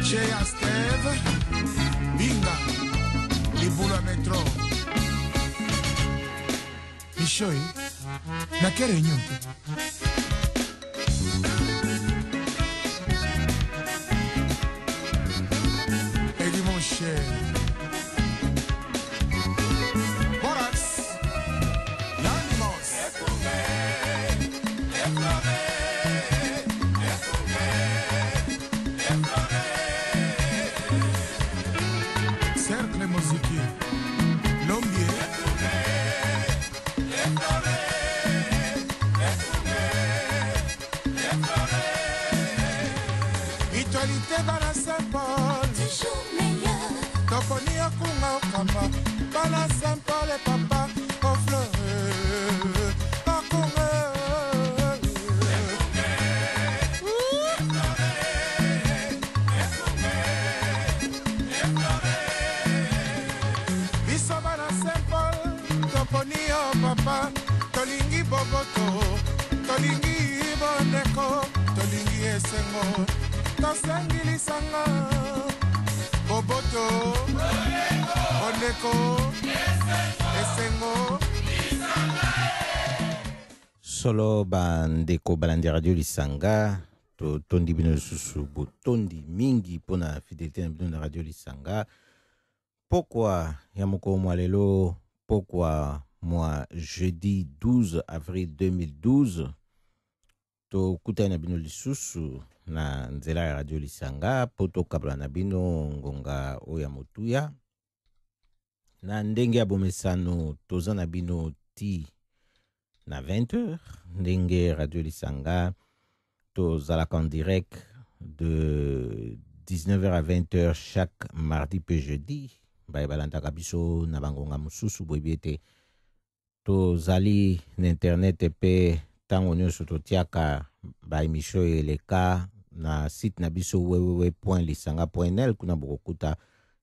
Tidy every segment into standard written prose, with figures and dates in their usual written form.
Cheya Steve Binga libulu ya metro Michoi nake réunion te. Eddie mon cher Borax Yanimos Cercle Moziki Lombier Mutualité bana Saint-Paul Toujours meilleur. Toponi okunga okamba bana Saint-Paul et papa ofleur okunga. Biso bana Saint-Paul toponi yo papa, tolingi boboto, tolingi bondeko, tolingi esengo, tosengi lisanga boboto, bondeko, esengo. Solo bandeko balandi radio Lisanga, totondi bino lisusu botondi mingi mpona fidelité na bino na radio Lisanga. Pokwa ya mokolo mwa lelo, pokwa mwa jeudi 12 avril 2012, tokutani na bino lisusu na nzela ya radio Lisanga mpo tokabola na bino ngonga oyo ya motuya. Na ndenge ya bomesano, toza na bino ti na 20h. Ndenge radio Lisanga tozalaka en direct de 19h à 20h chaque mardi pe jeudi. Baye balandaka biso na bangonga mosusu, boyebi ete tozali na internet mpe ntango nyonso totiaka baémission oyo eleka na site na biso www.lisanga.nl. Kuna bokokuta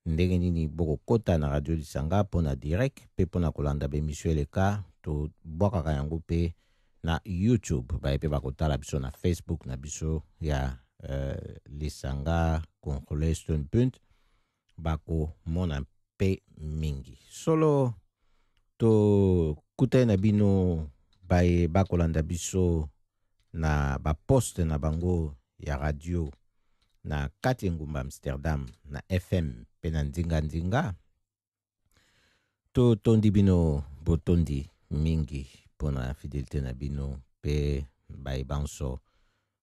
ndenge nini bokokota na radio Lisanga mpona direct mpe mpona kolanda baémission eleka. Tobwakaka yango mpe na YouTube, baye mpe bakotala biso na Facebook na biso ya Lisanga Congolais Steunpunt bakomona mpe mingi. Solo tokutani na bino baye bakolanda biso na baposte na bango ya radio na kati engumba Amsterdam na FM mpe na ndinga-ndinga. Totondi bino botondi mingi mpona fidelité na bino mpe baye banso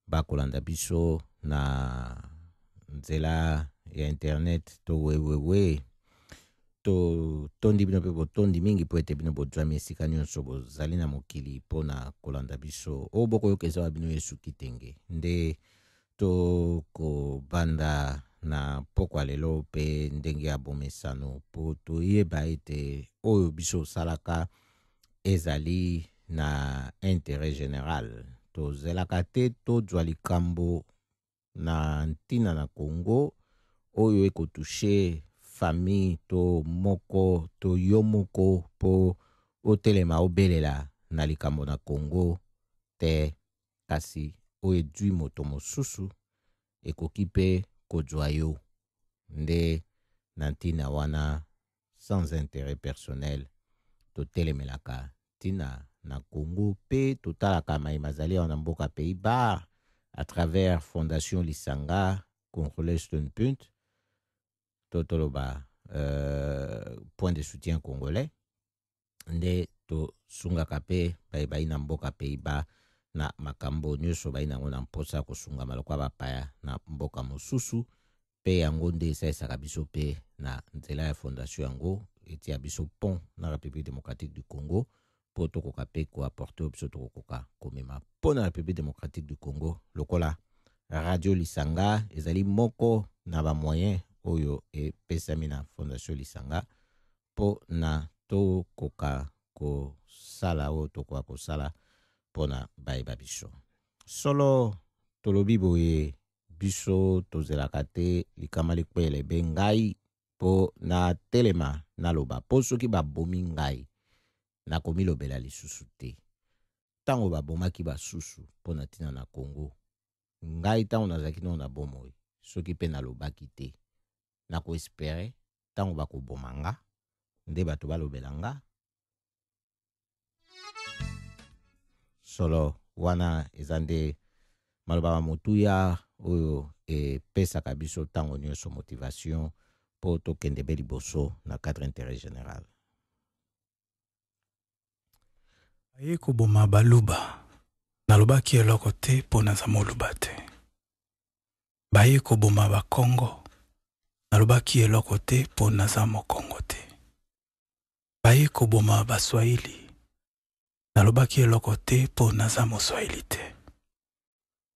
bakolanda biso na nzela ya internet to www. Totondi bino mpe botondi mingi mpo ete bino bozwami esika nyonso bozali na mokili mpona kolanda biso. Oyo bokoyoka eza wa bino Yesu Kitenge. Nde tokobanda na pokwa lelo mpe ndenge ya bomesano mpo toyeba ete oyo biso osalaka ezali na intérêt général. Tozelaka te tozwa likambo na ntina na Congo oyo ekotouche famille to moko to yo moko mpo otelema obelela na likambo na Congo te, kasi oyo edwi moto mosusu ekoki mpe kozwa yo. Nde na ntina wana, sans intérêt personnel, totelemelaka ntina na Congo mpe totalaka mai mazali awa na mboka Pays-Bas à travers Fondation Lisanga Congolais Steunpunt to toloba point de soutien congolais. Nde tosungaka mpe bayebai na mboka Pays-Bas na makambo nyonso bai nango na mposa ya kosungama lokola bapaya na mboka mosusu, mpe yango nde esalisaka biso mpe na nzela ya fondation yango etia biso pont na République démocratique du Congo mpo tokoka mpe koapporter oyo biso tokokoka komema mpo na République démocratique du Congo. Lokola radio Lisanga ezali moko na bamoyen oyo epesami na fondation Lisanga mpo na tokoka kosala oyo tokoka kosala mpo na bayeba biso. Solo tolobi boye, biso tozelaka te likama likweyela ebe ngai mpo na telema naloba, mpo soki babomi ngai nakomilobela lisusu te. Ntango babomaki basusu mpo na ntina na Congo, ngai ntango nazalaki nano na bomoi. soki mpe nalobaki te. Nakoespere ntango bakoboma nga nde bato balobela nga. Solo wana eza nde maloba ma motuya oyo epesaka biso ntango nyonso motivation mpo tokende be liboso na cadre intérêt général. Baye koboma baluba, nalobaki eloko te mpo naza moluba te. Baye koboma bakongo, nalobaki eloko te mpo naza mokongo te. Baye koboma baswahili, nalobaki eloko te mpo naza moswahili te.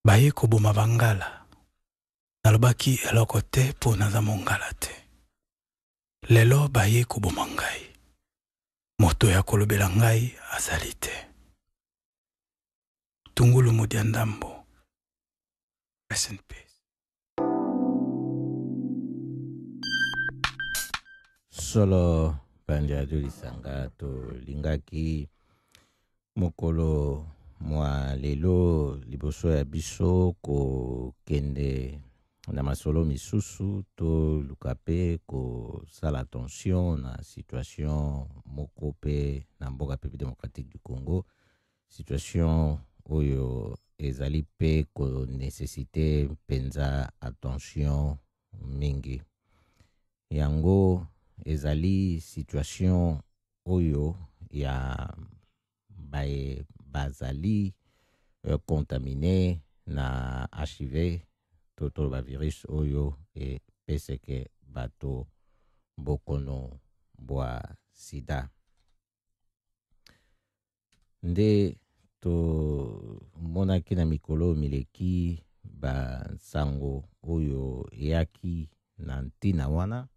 Baye koboma bangala, nalobaki eloko te mpo naza mongala te. Lelo baye koboma ngai, moto ya kolobela ngai azali te. Tungulu Mudiandambo, rest in peace. Solo bandi radio lisanga, tolingaki mokolo mwa lelo liboso ya biso kokende na masolo misusu, toluka mpe kosala attention na situation moko mpe na mboka République démocratique du Congo, situation oyo ezali mpe konécessite mpenza attention mingi. Yango ezali situation oyo ya baye bazali contaminé na HIV to toloba virus oyo epeseke bato bokono bwa sida. Nde tomonaki na mikolo mileki bansango oyo eyaki na ntina wana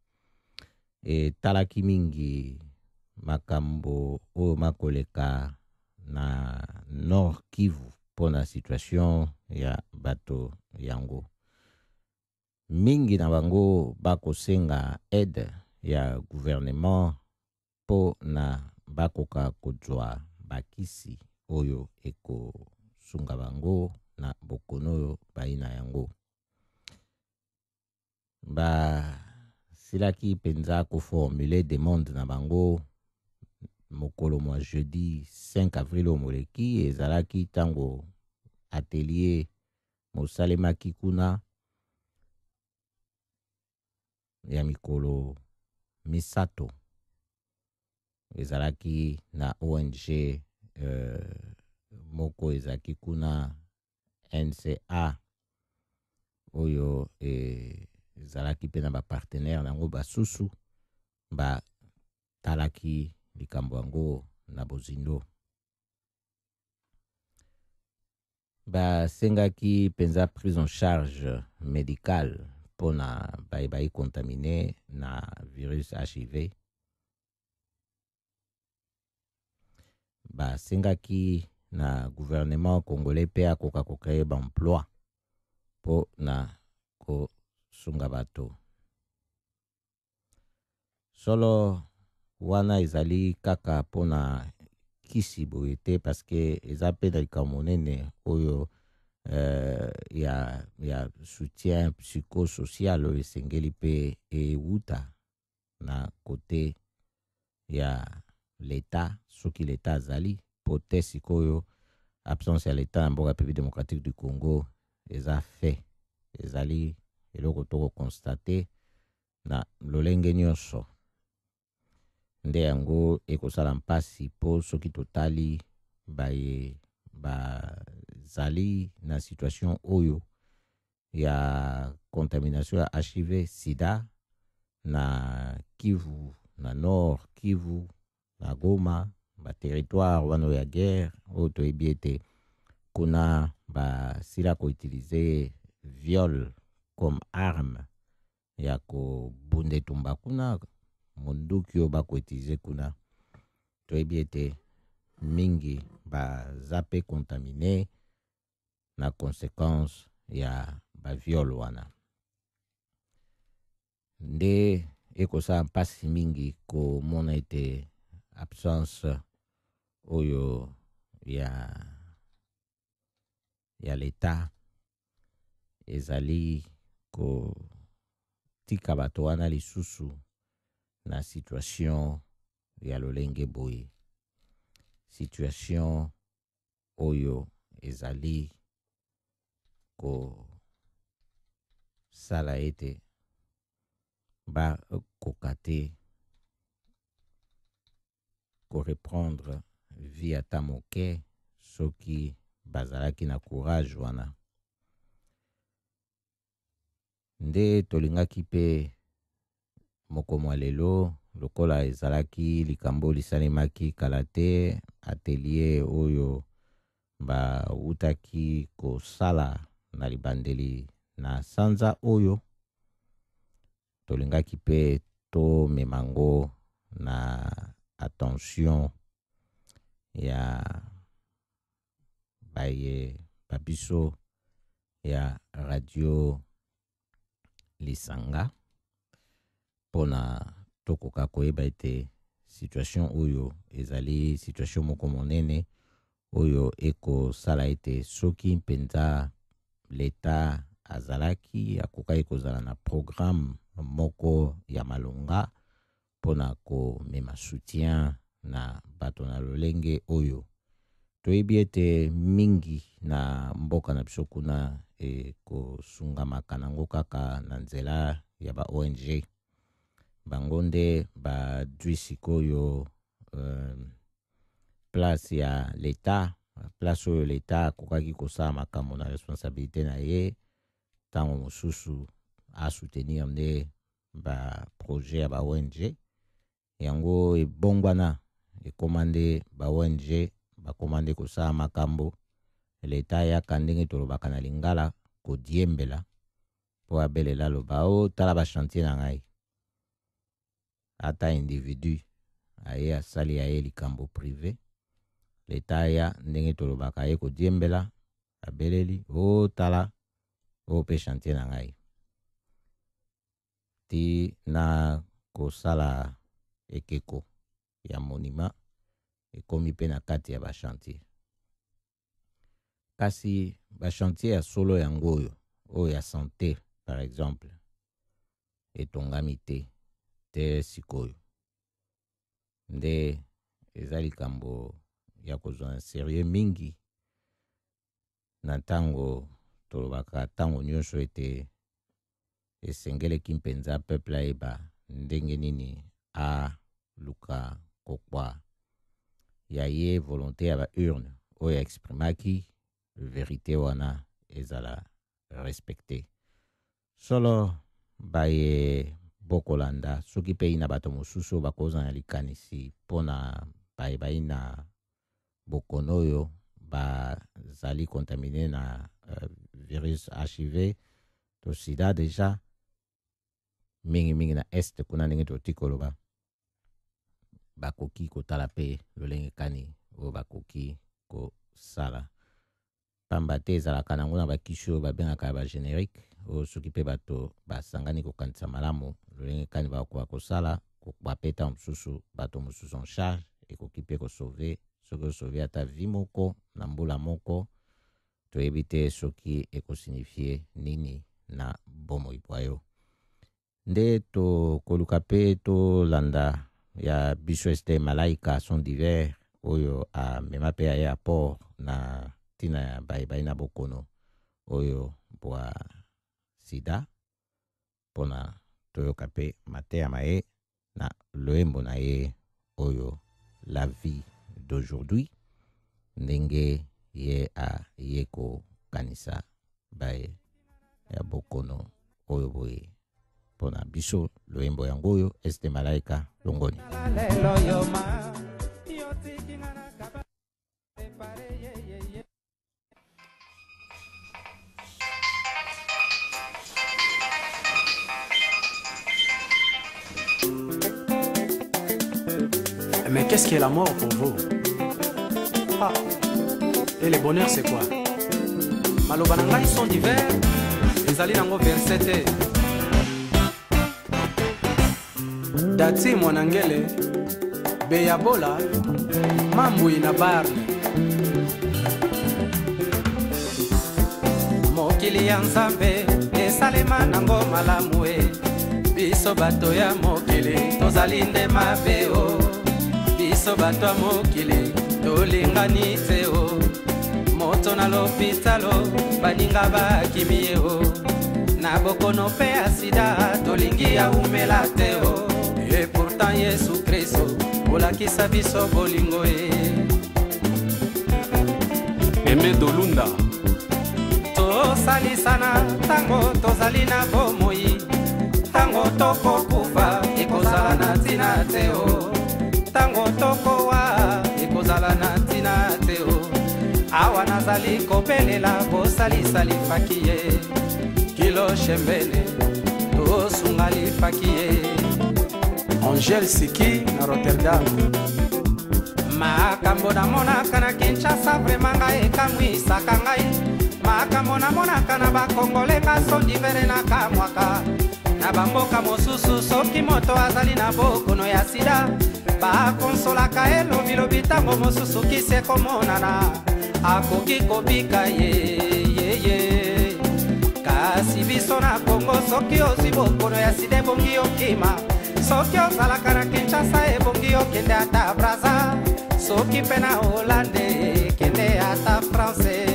etalaki mingi makambo oyo makoleka na Nord Kivu mpona situation ya bato yango. Mingi na bango bakosenga aide ya gouvernement mpo na bakoka kozwa bakisi oyo ekosunga bango na bokono oyo bayina yango. Basilaki mpenza koformule demande na bango mokolo mwa jeudi 5 avril oyo moleki. Ezalaki ntango atelier mosalemaki kuna ya mikolo 3, ezalaki na ONG moko ezalaki kuna NCA oyo ezalaki mpe na bapartenaire nango basusu batalaki likambo yango na bozindo. Basengaki mpenza prise en charge médicale mpona baye bayi contaminé na virus HIV. Basengaki na gouvernement congolais mpe akoka kocréer baemploi mpo na kosunga bato. Solo wana ezali kaka mpona kisi boye te, parce que eza mpe na likambo monene oyo ya soutien psychosocial oyo esengeli mpe ewuta na kote ya l'État, soki l'État azali po te. Sikoyo absence ya l'État na mboka République démocratique du Congo eza fait, ezali eloko tokoconstate na lolenge nyonso. Nde yango ekosala mpasi mpo soki totali baye bazali na situation oyo ya contamination ya HIV sida na Kivu, na Nord Kivu, na Goma, baterritoire wana oyo ya guerre oyo toyebi ete kuna basila koutilize viol comme arme ya kobunda etumba kuna, monduki oyo bakoutilize kuna, toyebi ete mingi baza mpe contaminé na conséquence ya baviol wana. Nde ekosala mpasi mingi komona ete absence oyo ya l'État ezali. Kotika bato wana lisusu na situation ya lolenge boye, situation oyo ezali kosala ete bakoka te koreprendre vie ata moke soki bazalaki na courage wana. Nde tolingaki mpe mokomo ya lelo, lokola ezalaki likambo lisalemaki kala te, atelier oyo bawutaki kosala na libandeli na sanza oyo, tolingaki mpe tomema ngo na attention ya baye babiso ya radio Lisanga, mpona tokoka koyeba ete situation oyo ezali situation moko monene oyo ekosala ete soki mpenza leta azalaki akokaki kozala na programme moko ya malonga mpona komema soutien na bato na lolenge oyo. Toyebi ete mingi na mboka na biso kuna ekosungamaka nango kaka na nzela ya ba ONG. Bango nde badwi sikoyo place ya leta, place oyo leta akokaki kosala makambo na responsabilité na ye, ntango mosusu asoutenir nde ba projet ya ba ONG. Yango ebongwana, ekoma nde ba ONG bakoma nde kosala makambo. Leta ayaka ndenge tolobaka na lingala kodiembela mpo abelela aloba o tala ba chantier na ngai. Ata individu aye asali ya ye likambo privé, leta aya ndenge tolobaka aye kodiembela, abeleli o tala o pe chantier na ngai, ti na kosala ekeko ya monument ekomi pe na kati ya ba chantier. Kasi ba chantier ya solo yango oyo, oyo ya santé par exemple, etongami te te sikoyo. Nde eza likambo ya kozwa na sérieux mingi na ntango tolobaka ntango nyonso ete esengeleki mpenza peuple ayeba ndenge nini aluka kokwa ya ye volonté ya ba urne oyo exprimaki vérité wana ezala respecté. Solo baye bokolanda soki mpe ina bato mosusu bakozala na likanisi mpona baye bayi na bokono oyo bazali contaminé na virus HIV to sida déjà mingi mingi na est kuna ndenge toti koloba, bakoki kotala mpe lolenge kani oyo bakoki kosala. Pamba te ezalaka nango na bakisi oyo babengaka ya ba générique oyo soki mpe bato basangani kokanisa malamu lolenge kani bakoka kosala, bapeta mosusu bato mosusu en charge, ekoki mpe kosauve. Soki osauve ata vie moko na mbula moko, toyebi te soki ekosignifie nini na bomoi bwa yo. Nde tokoluka mpe tolanda ya biso este Malaika son divers oyo amema mpe aye apport na ntina ya bayebai na bokono oyo bwa sida, mpona toyoka mpe mateya maye na loyembo na ye oyo la vie d'aujourd'hui, ndenge ye aye kokanisa baye ya bokono oyo boye. Mpona biso loyembo yango oyo este Malaika longoni. Mais qu'est-ce qui est la mort pour vous? Ah. Et le bonheur c'est quoi? Maloba na ngai sont divers, ezali nango verset te. Dati mwanangele, Beyabola, Mambui na Barne. Mokili ya Nzambe esalema nango. malamu e. Biso bato ya mokili tozali nde mabe o. Biso bato ya mokili tolingani te o. Moto na lopitalo baninga bakimi ye o. Na bokono mpe ya sida tolingi awumela te o. Et pourtant Yesu Kristo olakisa biso bolingo e. Aimé Dolunda. Tosalisana ntango tozali na bomoi, ntango tokokufa ekozala na ntina te o. Ntango tokowa ekozala na ntina te o. Awa nazali kobelela bosalisa lifaki ye. Kilo shembene tosunga lifaki ye. Angèle Siki na Rotterdam. Makambo namonaka na Kinshasa vraiment ngai ekamwisaka ngai. Makambo namonaka na bakongole nga sondivere nakamwaka. Na bamboka mosusu soki moto azali na bokono ya sida, bakonsolaka ye lobilobi ntango mosusu kisi ekomonana, akoki kobika ye, ye, ye. Kasi biso na Kongo soki ozwi bokono ya sida ebongi okima. Soki ozalaka na Kinshasa ebongi okende ata Brazza. Soki mpe na Hollande kende ata France.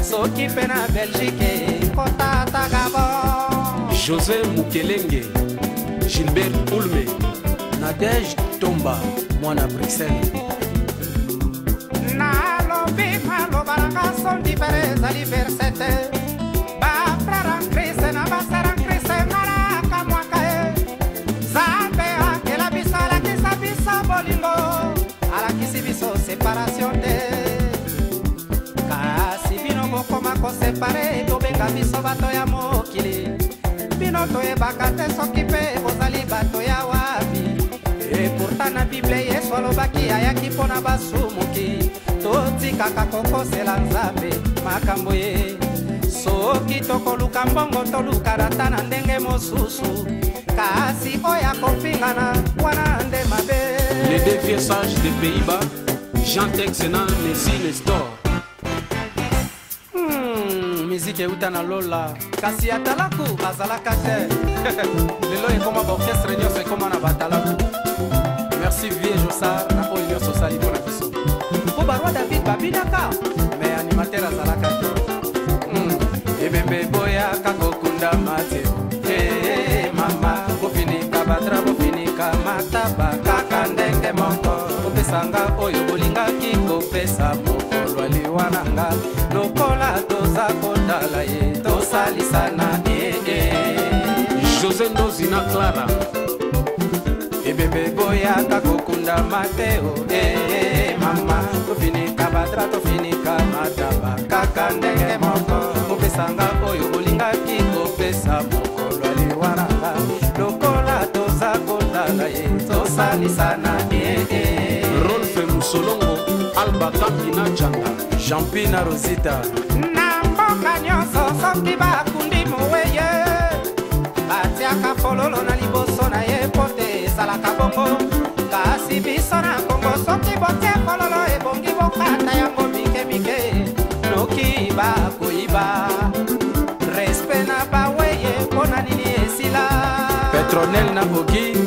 Soki mpe na Belgique kota ata Gabon. José Mukelenge, Gilbert Ulme, Nadège Tomba, mwana Bruxelles. Nalobi maloba na nga sondi pere ezali verset te. Ba frère en Christ na ba sœur en Christ nga nakamwaka ye. Nzambe akela biso alakisa biso bolingo, alakisi biso séparation te. Kasi bino bokoma kosepare, tobenga biso bato ya mokili. Bino toyebaka te soki mpe bozali bato ya wapi. Et pourtant na Bible Yesu alobaki ayaki mpona basumuki. Totikaka kokosela Nzambe makambo ye. Soki tokoluka mbongo toluka ata na ndenge mosusu, kasi oyo akofingana wana nde mabe. Les deux vieux sages des Pays-Bas, Jean Tex na Messi Nestor. Musique euta na lola, kasi atalaku azalaka te. Lelo ekoma ba orchestre nyonso ekoma na batalaku. Merci vieux Jossart na oyo nyonso osali mpona biso. Po ba roi David babinaka, mais animateur azalaka te. Ebembe boyaka kokunda Mateo. Eh, mama, bofinika badra, bofinika mataba, kaka ndenge moko. Kopesanga oyo bolingaki kopesa mokolo aliwa na nga. Lokola toza kotala ye, tosalisana, eh, eh. José Ndozi na Clara. Ebembe boyaka kokunda Mateo. Eh, mama, tofinika badra, tofinika mataba, kaka ndenge moko. Kopesanga oyo bolingaki kopesa mokolo aliwa na nga. Lokola toza kotala ye, tosalisana, eh, eh. Rolfe Musolongo, Alba Kambi na Janga. Jean-Pi na Rosita. Na mboka nyonso soki bakundi moweye, batiaka fololo na liboso na ye po te esalaka bongo. Kasi biso na Kongo soki botie fololo ebongi bokata yango mike mike, noki bakoyiba. Respect na baweye mpona nini esila. Petronel na Ogi.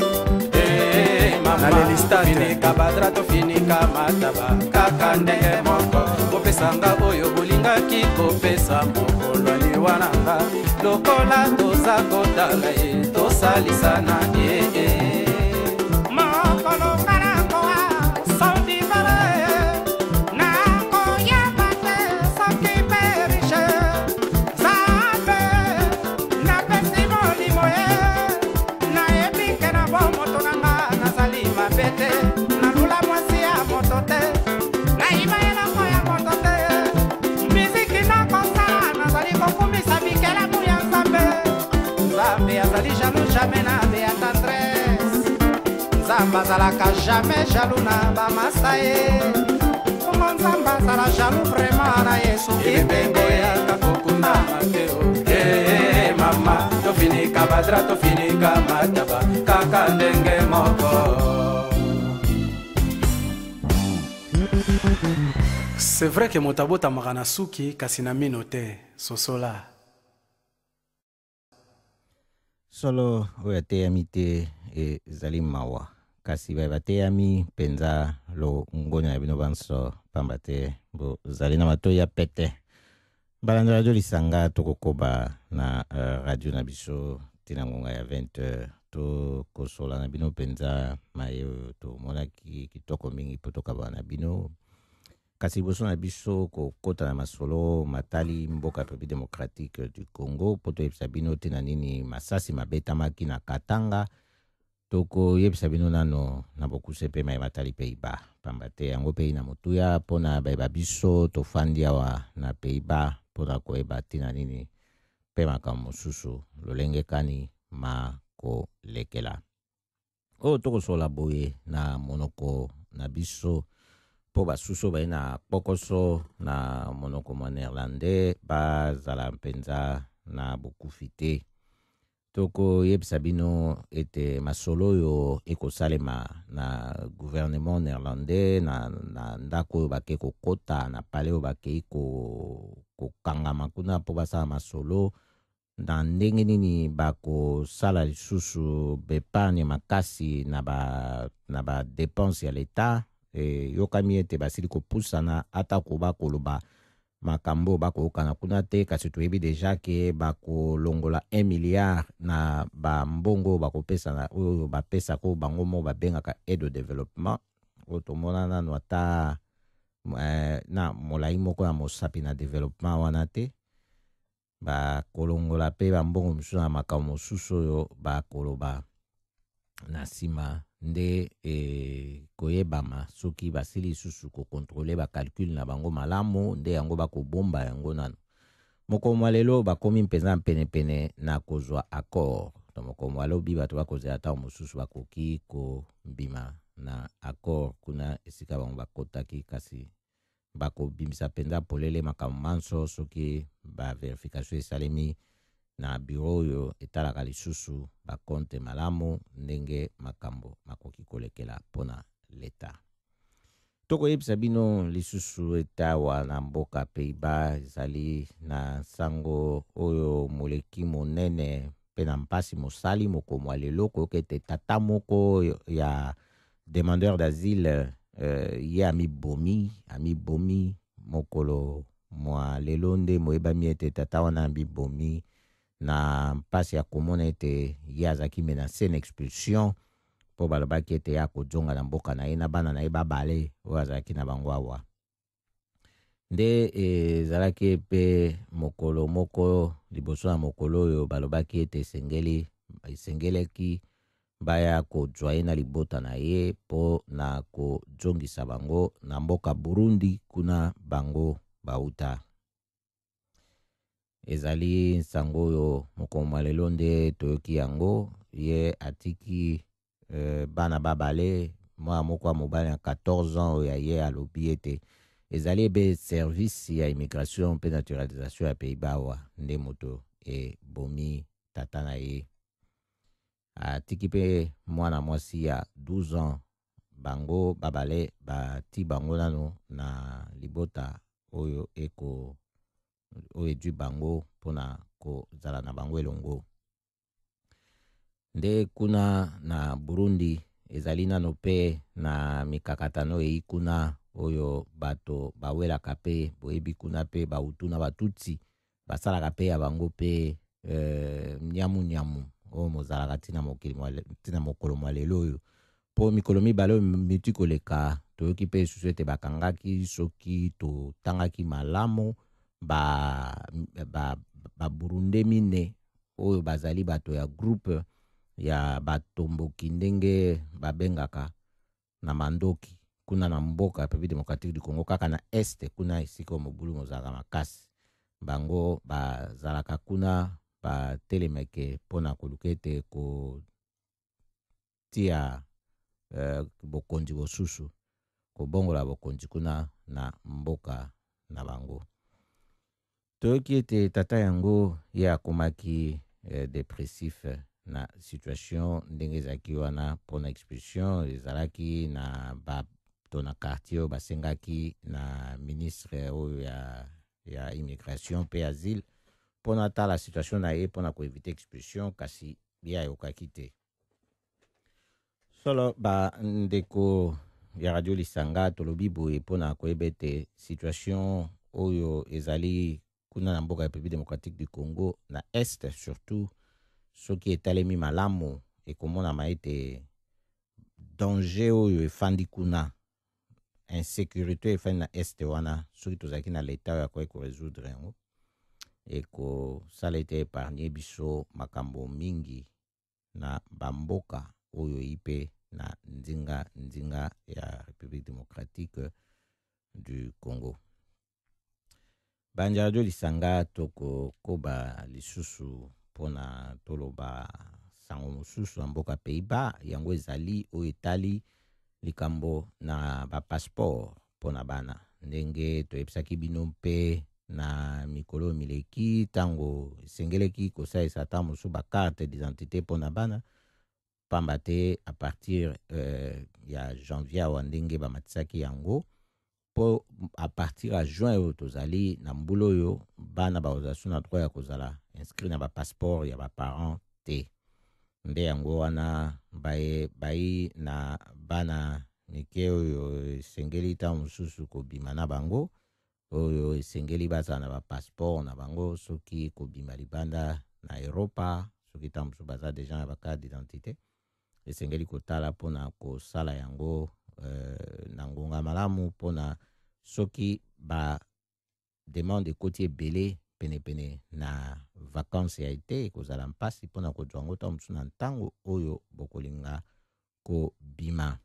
Eh, mama, Na Lelistade. tofinika badra, tofinika mataba, kaka ndenge moko. Kopesanga oyo bolingaki kopesa mokolo aliwa na nga. Lokola toza kotala ye, tosalisana, eh, eh. Mokolo nga nakowa, sondi vale, nakoyeba te soki mpe riche. Nzambe, napesi molimo ye, nayebi ke na bomoto na nga nazali mabe te. Nalula mwasi ya moto te, nayiba eloko ya moto te. Miziki nakosala, nazali kokumisa bikelamu ya Nzambe. Nzambe azali jaloux jamais na be ya tendresse. Nzambe azalaka jamais jaloux na bamasa ye. Bongo Nzambe azala jaloux vraiment na Yesu Ebembe Kipengo. boyaka kokunda Mateo. Eh, mama, tofinika badra, tofinika mataba, kaka ndenge moko. C'est vrai que moto abotamaka na suki kasi na mino te, sosola. Solo oyo ateyami te ezali mawa, kasi baye bateyami mpenza longonya na bino banso, pamba te bozali na matoi ya pete. Balanda radio Lisanga, tokokoba na radio na biso ntina ngonga ya 20 heures. Tokosola na bino mpenza maye oyo tomonaki kitoko mingi mpo tokabana na bino. Kasi liboso na biso kokota na masolo matali mboka République démocratique du Congo, mpo toyebisa bino te na nini masasi mabetamaki na Katanga, tokoyebisa bino nano na bokuse mpe maye matali Pays-Bas, pamba te yango mpe na motuya mpona bayeba biso tofandi awa na Pays-Bas mpona koyeba ntina nini mpe makambo mosusu lolenge kani makolekela. Oyo tokosola boye na monoko na biso mpo basusu baye na kpokoso na monoko mwa néerlandais bazala mpenza na bokufi te. Tokoyebisa bino ete masolo oyo ekosalema na gouvernement néerlandais na ndako oyo bake kokota na palais oyo bakei kokangama kuna mpo basala masolo na ndenge nini bakosala lisusu bepargne makasi na ba dépense ya leta. Eyokami ete basili kopusana, atako bakoloba makambo bakoyokana kuna te, kasi toyebi déjà ke bakolongola 1 milliard na bambongo bakopesa na oyo bapesaka, oyo bango mo babengaka aide au développement, oyo tomona nano ata na molai moko ya mosapi na développement wana te. Bakolongola mpe bambongo mosusu na makambo mosusu oyo bakoloba na nsima nde koyebama soki basili lisusu kocontrôler bacalcul na bango malamu, nde yango bakobomba yango nano. Mokolo mwa lelo bakomi mpenza penepene na kozwa accord. To mokolo mwa lobi bato bakozela ntango mosusu bakoki kobima na accord kuna esika bango bakotaki, kasi bakobimisa mpenza polele makambo manso soki bavérification esalemi na bureau oyo etalaka lisusu bacompte malamu, ndenge makambo makoki kolekela mpona leta. Tokoyebisa bino lisusu ete awa na mboka Pays-Bas ezali na nsango oyo moleki monene mpe na mpasi mosali mokolo mwa lelo, koyoka ete tata moko ya demandeur d'asile ye amibomi mokolo mwa lelo. Nde moyebami ete tata wana amibomi na mpasi ya komona ete ye azalaki menacé na expulsion, mpo balobaki ete ye akozonga na mboka na ye na bana na ye babale oyo azalaki na bango awa. Nde ezalaki mpe mokolo moko liboso na mokolo oyo balobaki ete esengelaki baya kozwa ye na libota na ye mpo na kozongisa bango na mboka Burundi kuna bango bauta. Ezali nsango oyo mokolo mwa lelo nde toyoki yango. Ye atiki bana babale, mwana moko ya mobali ya 14 ans oyo ya ye alobi ete ezali ebe service ya immigration mpe naturalisation ya Pays-Bas awa nde moto ebomi tata na ye. Atiki mpe mwana mwasi ya 12 ans. Bango babale bati bango nano na libota oyo eko oyo edwi bango mpona kozala na bango elongo. Nde kuna na Burundi ezali nano mpe na mikakatano eyi kuna oyo bato bawelaka mpe boyebi kuna mpe Bahutu na Batutsi basalaka mpe ya bango mpe nyamu-nyamu oyo mozalaka ntina mokili ntina mokolo mwa lelo oyo, mpo mikolo mibale oyo miti koleka toyoki mpe lisusu ete bakangaki, soki totangaki malamu, Baburundais mine oyo bazali bato ya groupe ya batomboki, ndenge babengaka na mandoki, kuna na mboka République démocratique du Congo, kaka na est kuna esika oyo mobulu mozalaka makasi. Bango bazalaka kuna batelemeke mpona koluka ete kotia bokonzi bosusu, kobongola bokonzi kuna na mboka na bango. Toyoki ete tata yango ye akomaki dépressif na situation ndenge ezalaki wana mpona expulsion. Ezalaki na bato na quartier oyo basengaki na ministre oyo ya immigration mpe asile mpona tala situation na ye mpona koéviter expulsion, kasi Ye ayokaki te. Solo bandeko ya Radio Lisanga, tolobi boye mpona koyeba ete situation oyo ezali kuna na mboka ya République démocratique du Congo, na Est surtout, soki etalemi malamu, ekomonama ete danger oyo efandi kuna, insécurité efandi na Est wana, soki tozalaki na leta oyo akoki korésoudre yango, ekosala ete épargne biso makambo mingi na bamboka oyo eyi mpe na nzinga nzinga ya République démocratique du Congo. Banja Radio Lisanga, tokokoba lisusu mpona toloba sango mosusu ya mboka Pays-Bas. Yango ezali oyo etali likambo na bapasseport mpona bana. Ndenge toyebisaki bino mpe na mikolo mileki, ntango esengeleki kosalisa ata mosusu bacarte d'identité mpona bana, pamba te à partir ya janvier awa, ndenge bamatisaki yango mpo à partir ya juin oyo tozali na mbula oyo, bana bakozala so na droit ya kozala inscrit na bapasseport ya baparent te. Nde yango wana baye bai na bana mike oyo esengeli ntango mosusu kobima na bango, oyo esengeli bazala na bapasseport na bango soki kobima libanda na Eropa, soki ntango mosusu baza deja na bacarte d'identité, esengeli kotala mpona kosala yango na ngonga malamu, mpona soki bademande ekoti ebele penepene na vacance ya été, ekozala mpasi mpona kozwa yango ntango mosusu na ntango oyo bokolinga kobima.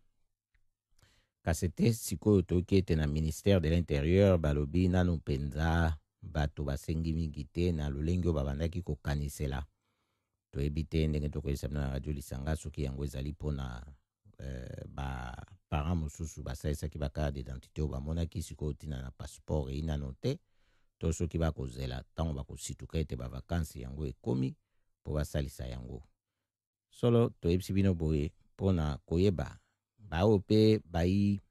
Kasi te, sikoyo toyoki ete na ministère de l'Intérieur balobi nanu mpenza bato basengi mingi te na lolenge oyo babandaki kokanisela. Toyebi te ndenge tokoyebisa bino na Radio Lisanga soki yango ezali mpona baparent mosusu basalisaki bacarte d'identité oyo bamonaki sikoyo ntina na passeport eyi nano te, to soki bakozela ntango bakosituka ete bavakansi yango ekomi mpo basalisa yango. Solo toyebisi bino boye mpona koyeba baoyo mpe bai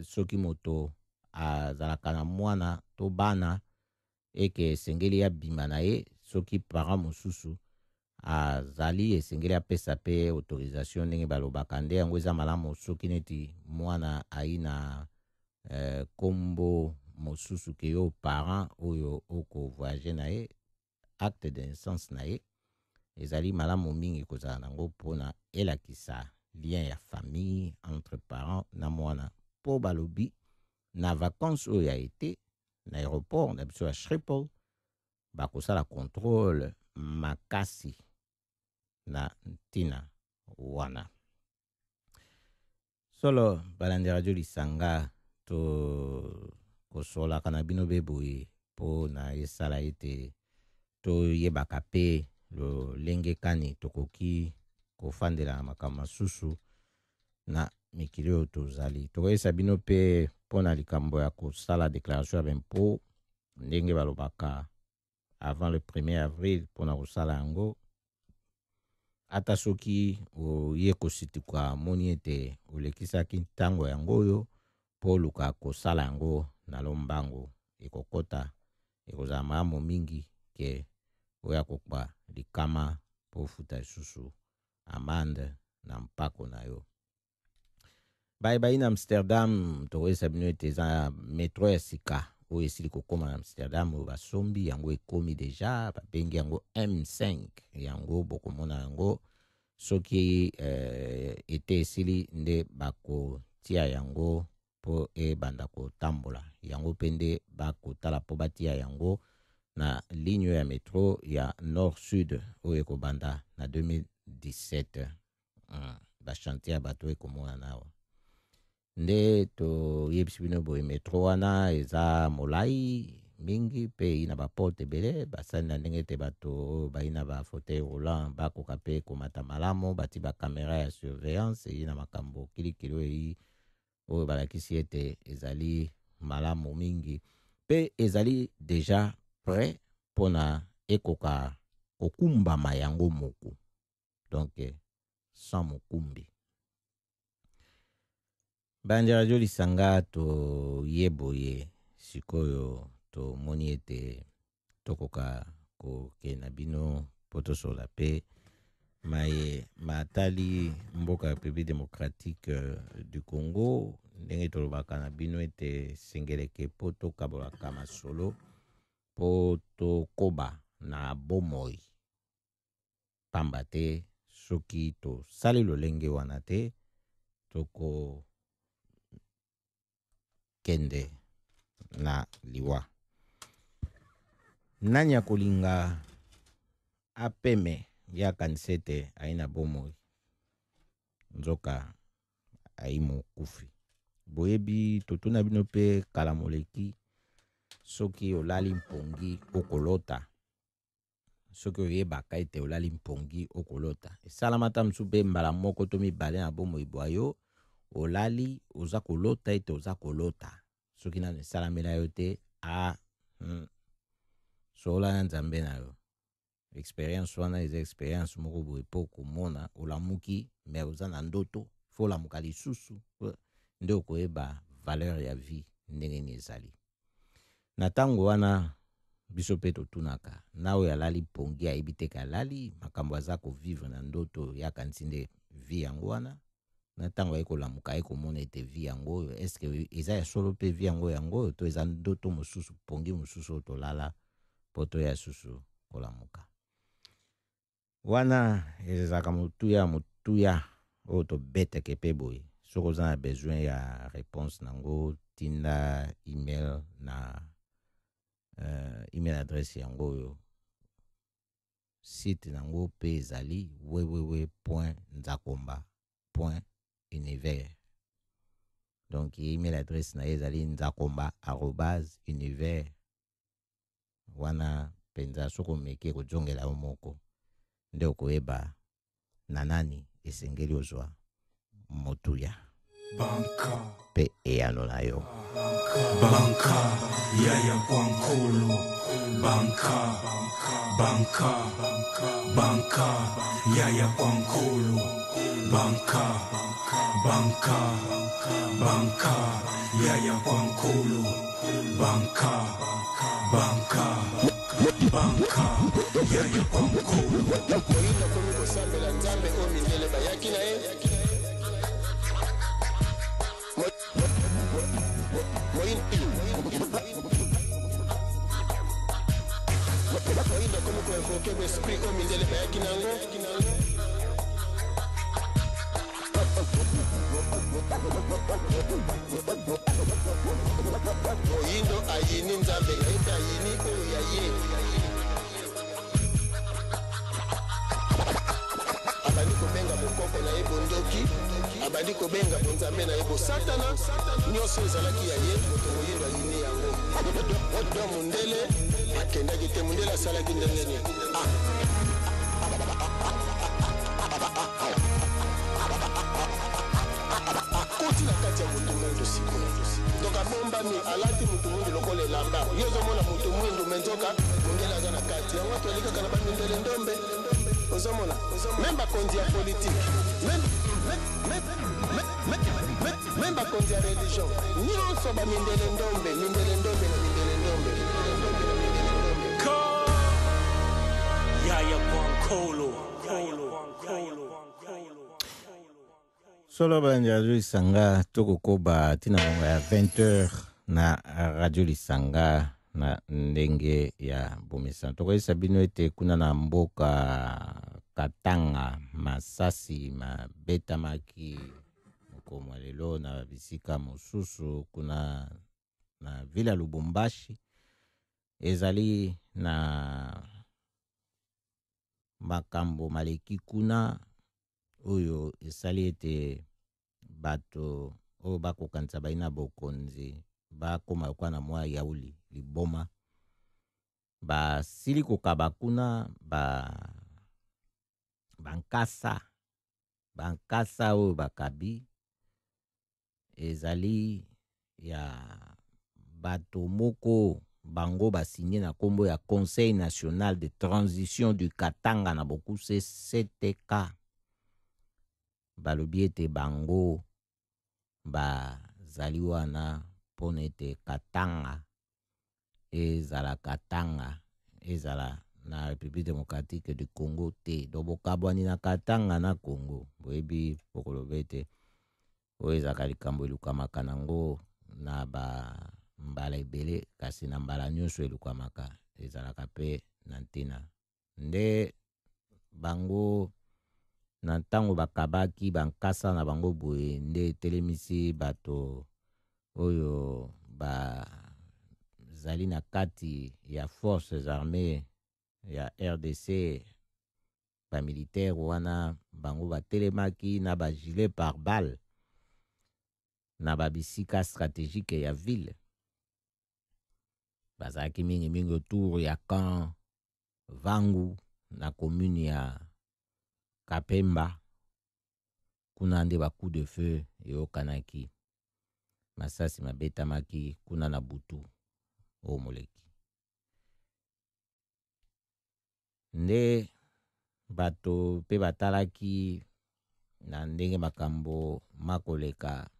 soki moto azalaka na mwana to bana eke esengeli abima na ye, soki parent mosusu azali, esengeli apesa mpe autorisation ndenge balobaka. Nde yango eza malamu soki neti mwana ayi na kombo mosusu ke yo parent oyo okovoyage na ye, acte de naissance na ye ezali malamu mingi kozala nango mpona elakisa lien ya famille entre parent na mwana, mpo balobi na vacances oyo ya été, na aéroport na biso ya Schiphol bakosala contrôle makasi na ntina wana. Solo balandi Radio Lisanga, to kosolaka na bino be boye mpo na esala ete toyebaka mpe lolenge kani tokoki kofandela na makambo masusu na mikili oyo tozali. Tokoyebisa bino mpe mpo na likambo ya kosala déclaration ya baimpôt, ndenge balobaka avant le 1er avril mpona kosala yango. Ata soki oye kosituka, moni ete olekisaki ntango yango oyo mpo oluka kosala yango na lombango, ekokɔta, ekozala malamu mingi ke oya kokpa likama mpo ofuta lisusu amende na mpako na yo. Bayebai na Amsterdam, tokoyebisa bino ete eza metro ya sika oyo esili kokóma na Amsterdam, oyo basombi yango, ekómi deja, babengi yango M5. Yango bokomona yango soki ete esili nde bakotia yango mpo ebanda kotambola. Yango mpe nde bakotala mpo batia yango na ligne ya metro ya nord sud oyo ekobanda na 2017. Bachantier ya bato ekomonana awa. Nde toyebisi bino boye, metro wana eza molai mingi mpe eyi na baporte ebele, basali na ndenge ete bato oyo bayi na bafauteuil roulant bakoka mpe komata malamu. Bati bacaméra ya surveillance, eyi na makambo kilikili oyo eyi oyo balakisi ete ezali malamu mingi mpe ezali deja prêt mpona ekoka kokumbama yango moko, donc sans mokumbi. Bandi Radio Lisanga, toye boye sikoyo, tomoni ete tokoka kokende na bino mpo tosola mpe. Maye matali mboka République démocratique du Congo, ndenge tolobaka na bino ete sengeleke mpo tokabolaka masolo mpo tokoba na bomoi, pamba te soki tosali lolenge wana te tokokende na liwa. Nani akolinga apeme ye akanisa ete ayi na bomoi, nzoka ayi mokufi? Boyebi, totuna bino mpe kala moleki, soki olali mpongi okolota, soki oyebaka ete olali mpongi okolota, esalama ta mosusu mpe mbala moko to mibale na bomoi bwa yo, olali oza kolota ete oza kolota. Soki nano esalamela yo te, sola na Nzambe na yo. Expérience wana eza expérience moko boye mpo komona olamuki me oza na ndoto, fo olamuka lisusu nde okoyeba valeur ya vie ndenge nini ezali. Na ntango wana biso mpe totunaka na oyo alali mpongi ayebi te ke alali, makambo aza kovivre na ndoto ye akanisi nde vie yango wana. Na ntango aye kolamuka, aye komona ete vie yango oyo, eske eza ya solo mpe vie yango yango oyo to eza ndoto mosusu, mpongi mosusu oyo tolala mpo toya susu kolamuka? Wana ezalaka motuya motuya oyo tobeteke mpe boye. Soki oza na besoin ya réponse nango, tinda email na email adresse yango oyo, site nango mpe ezali www.nzakomba.univers. Donc email adresse na ye ezali nzakomba@univers. Wana mpenza soki omeki kozongela yo moko nde okoyeba na nani esengeli ozwa motuya Banka mpe eyano na yo. Banka yaya kwankolo, banka, banka, banka yaya kwankolo, banka, banka, banka yaya kwankolo, banka, banka, banka yaya kwankolo. Moyindo akomi kosambela Nzambe oyo mindele bayaki na ye. Moyindo akomi koinvoke baesprit oyo mindele bayaki na yango. Moyindo ayini Nzambe na ye mpe ayini oyo ya ye. Abandi kobenga bokoko na ye bondoki, abandi kobenga bonzambe na ye bosatana. Nyonso ezalaki ya ye, moto moyindo ayini yango. Do mondele akendaki te, mondele asalaki ndenge nini? Akoti na kati ya motu mwindu sikoyo, donc abombami, alati motu mwindu lokola elamba. Yo ozomona motu mwindu, me nzoka mondele aza na kati yango. Toyali kaka na bamindele ndombe. Ozomona même bakonzi ya politike, même bakonzi ya religion, nyonso bamindele ndombe, mindele ndombe na mindele ndombe, mindele ndombe na mindele ndombe. Yaya Kwankolo, Kolo, Kolo, Kolo. Solo balandi Radio Lisanga, tokokoba ntina ngonga ya 20h na Radio Lisanga na ndenge ya bomesano. Tokoyebisa bino ete kuna na mboka Katanga masasi mabetamaki mokolo mwa lelo na bisika mosusu kuna na ville ya Lubumbashi. Ezali na makambo maleki kuna oyo esali ete bato oyo bakokanisa bai na bokonzi bakóma lokola na mwa yauli liboma. Basili kokaba kuna bankasa bankasa oyo bakabi ezali ya bato moko bango basinye na nkombo ya Conseil national de transition du Katanga, na bokuse CTK. Balobi ete bango bazali wana mpona ete Katanga ezala Katanga, ezala. na République démocratique du Congo te. Donc bokabwani na Katanga na Congo, boyebi bokoloba ete oyo ezalaka likambo elukamaka nango na bambala ebele, kasi na mbala nyonso elukamaka ezalaka mpe na ntina. Nde bango na ntango bakabaki bankasa na bango boye, nde etelemisi bato oyo bazali na kati ya forces armées ya RDC, bamilitaire wana bango batelemaki na bagilet pare-balles na babisika stratégique ya ville. Bazalaki mingimingi autour ya camp Vangu na commune ya Kapemba. Kuna nde ba coup de feu eyokanaki, masasi mabetamaki kuna na butu oyo moleki. Nde bato mpe batalaki na ndenge makambo makoleka,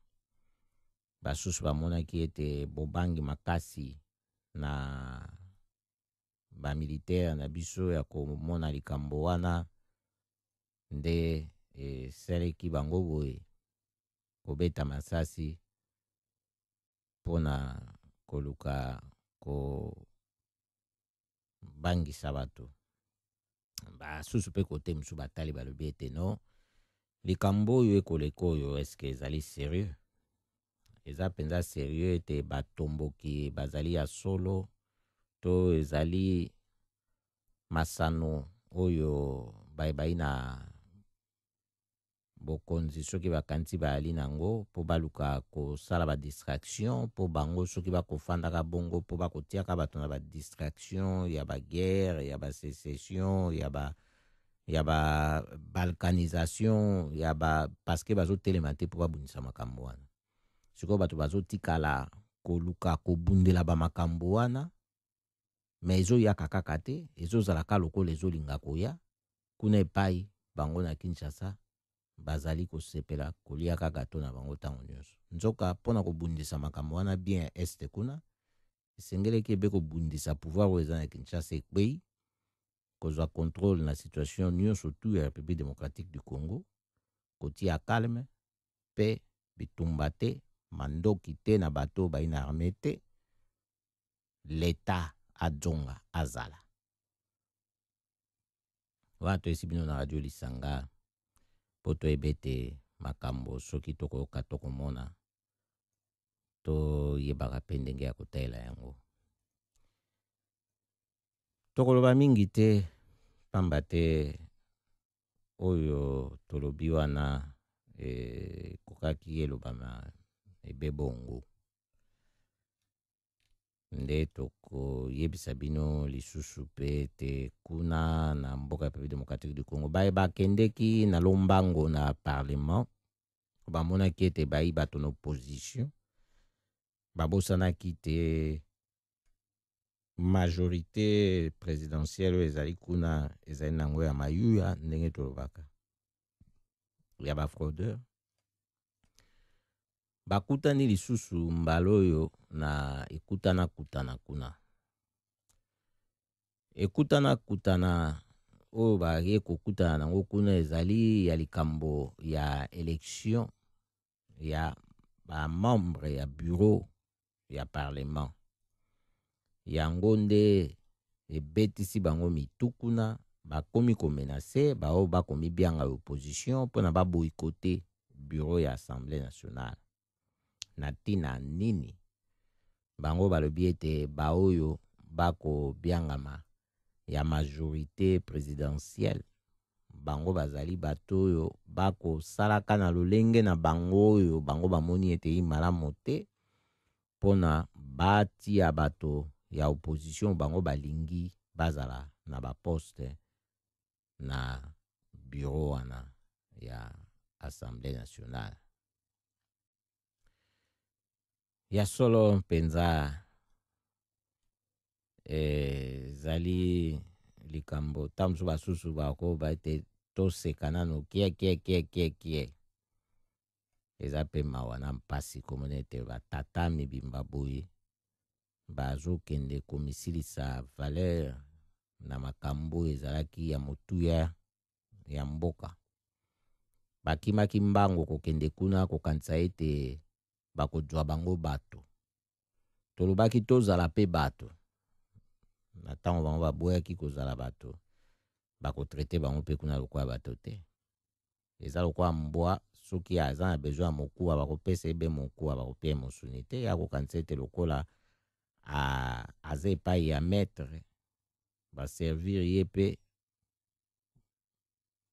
basusu bamonaki ete bobangi makasi na bamilitaire na biso ya komona likambo wana nde esaleki bango boye kobeta masasi mpona koluka kobangisa bato. Basusu mpe kote mosusu batali balobi ete no, likambo oyo ekoleka oyo eske ezali sérieux? Eza mpenza sérieux ete batomboki bazali ya solo to ezali masano oyo bayebai na bokonzi soki bakanisi bayali nango mpo baluka kosala badistraction, mpo bango soki bakofandaka bongo mpo bakotiaka bato na badistraction ya baguerre, ya basecession, ya ba balkanisation, ya ba parce que bazotelema te mpo babundisa makambo wana. Sikoyo bato bazotikala koluka kobundela bamakambo wana, me ezoyaka kaka te, ezozalaka lokola ezolinga koya kuna epai bango na Kinshasa bazali kosepela kolia kaka to na bango ntango nyonso. Nzoka mpona kobundisa makambo wana bien ya este kuna, esengeleki ebe kobundisa pouvoir oyo eza na Kinshasa ekwei, kozwa contrôle na situation nyonso tu ya République démocratique du Congo, kotia calme mpe bitumba te, mandoki te na bato bayi na armée te, l'État adzonga azala. Wana toyesi bino na radio Lisanga mpo toyeba ete makambo soki tokoyoka tokomona, toyebaka mpe ndenge ya kotalela yango. Tokoloba mingi te pamba te oyo tolobi wana ekokaki elobama ebe bongo. Nde tokoyebisa bino lisusu mpe te kuna na mboka ya République démocratique du Congo baye bakendeki na lombango na parlement, bamonaki ete bayi bato na opposition babosanaki te majorité présidentielle oyo ezali kuna ezali nango ya mayuya, ndenge tolobaka ya bafraudeur. Bakutani lisusu mbala oyo na ekutana kutana kuna, ekutana kutana oyo baye kokutana nango kuna ezali ya likambo ya élection ya bamembre ya bureau ya parlement. Yango nde ebetisi bango mitu kuna, bakomi komenacer baoyo bakomi bianga opposition mpona baboycotter bureau ya Assemblée nationale. Na ntina nini? Bango balobi ete baoyo bakobiangama ya majorité présidentielle, bango bazali bato oyo bakosalaka na lolenge na bango oyo bango bamoni ete ye malamu te mpona batia bato ya opposition bango balingi bazala na baposte na bureau wana ya Assemblée nationale. Ya solo mpenza ezali likambo ntango mosusu basusu bakoba ete toseka nano kie kie kie kie kie. Eza mpe mawa na mpasi komona ete batata mibimba boye bazokende komisilisa valeur na makambo ezalaki ya motuya ya mboka. Bakimaki mbango kokende kuna kokanisa ete bakozwa bango bato. Tolobaki tozala mpe bato. Na ntango bango baboyaki kozala bato, bakotraite bango mpe kuna lokola bato te. Eza lokola mbwa, soki aza na besoin ya mokuwa, bakopesa ye be mokuwa, bakopia ye mosuni te. Ya kokanisa ete lokola aza epai ya maître, baservir ye mpe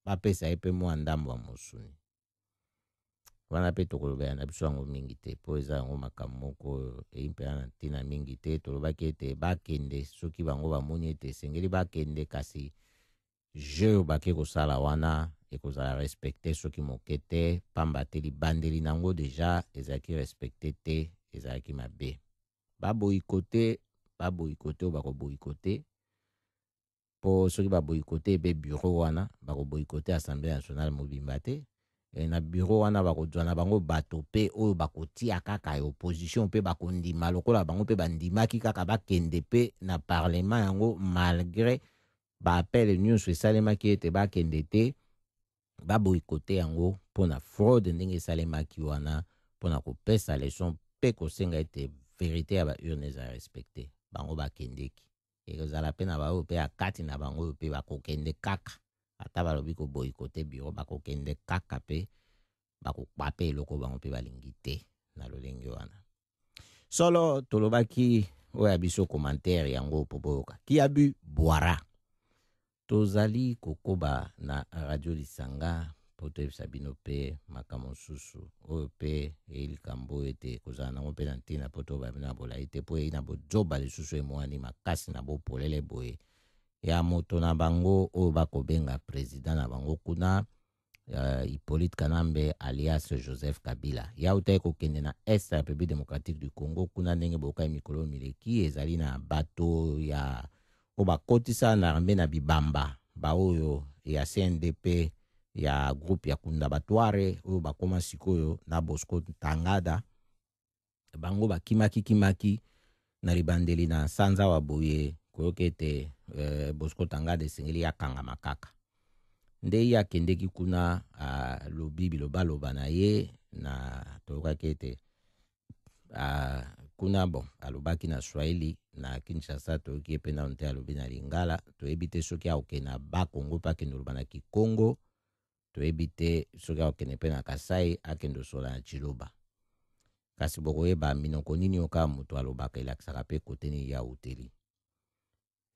bapesa ye mpe mwa ndambo ya mosuni. Wana mpe tokolobela na biso yango mingi te, mpo eza yango makambo moko oyo eyi mpenza na ntina mingi te. Tolobaki ete bakende soki bango bamoni ete esengeli bakende, kasi jeu bake kosala wana ekozala respecte soki moke te, pamba te libandeli nango deja ezalaki respecte te, ezalaki mabe. Baboyikote, baboyikote oyo bakoboyikote, mpo soki baboyikote ebe bureau wana, bakoboyikote Assemblée nationale mobimba te. E na bureau wana bakozwa na bango bato mpe oyo bakotia kaka ya opposition mpe bakondima lokola bango mpe bandimaki kaka bakende mpe na parlement yango, malgré baappel nyonso esalemaki ete bakende te, baboyikote yango mpona fraude ndenge esalemaki wana, mpona kopesa leçon mpe kosenga ete vérité ya baurne eza respecte. Bango bakendeki, ekozala mpe na baoyo mpe ya kati na bango oyo mpe bakokende kaka, ata balobi koboyikote bureau, bakokende kaka mpe bakokpa mpe eloko bango mpe balingi te na lolenge wana. Solo tolobaki oyo ya biso commentaire yango po boyoka. Qui a bu boira. Tozali kokoba na radio Lisanga po toyebisa bino mpe makambo mosusu oyo mpe eyei likambo oyo ete kozala nango mpe na ntina po toyeba bino na bolai te, po eyei na bozoba lisusu emwani makasi na bopolele boye ya moto na bango oyo bakobenga président na bango kuna, Hippolyte Kanambe alias Joseph Kabila. Ya utaki kokende na Est ya République démocratique du Congo kuna, ndenge boyokai mikolo mileki, ezali na bato ya oyo bakotisa na armée na bibamba, baoyo ya CNDP ya groupe ya Kunda Batware oyo bakoma sikoyo na Bosco Ntaganda. Bango bakimaki kimaki na libandeli na sanza wa boye koyoka ete Bosco Ntaganda esengeli akangama kaka. Nde ye akendeki kuna alobi bilobaloba na ye, na toyokaki ete kuna bon alobaki na Swahili na Kinshasa, toyoki ye mpe nano te alobi na Lingala. Toyebi te soki akokende na Bakongo mpe akende koloba na Kikongo, toyebi te soki akokende mpe na Kasai akende kosola na Tshiluba. Kasi bokoyeba minoko nini oyo kaka moto alobaka elakisaka mpe kote nini ye awuteli.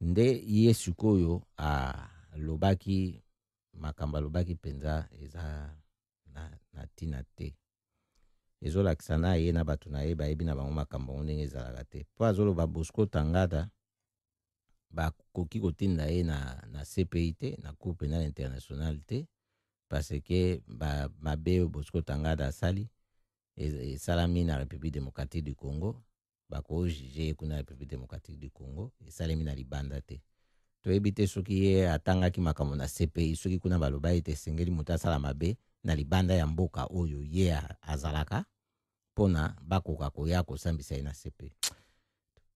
Nde ye sikoyo alobaki makambo alobaki mpenza eza na ntina te, ezolakisa na ye na bato na ye bayebi na bango makambo yango ndenge ezalaka te. Mpo azoloba Bosco Ntaganda bakoki kotinda ye na CPI te, na Cour pénale internationale te, parce que mabe oyo Bosco Ntaganda asali esalami na République démocratique du Congo, bakojuge ye kuna République démocratique du Congo, esalemi na libanda te. Toyebi te soki ye atangaki makambo na CPI, soki kuna baloba ete esengeli moto asala mabe na libanda ya mboka oyo ye azalaka mpona bakoka koya kosambisa ye na CPI.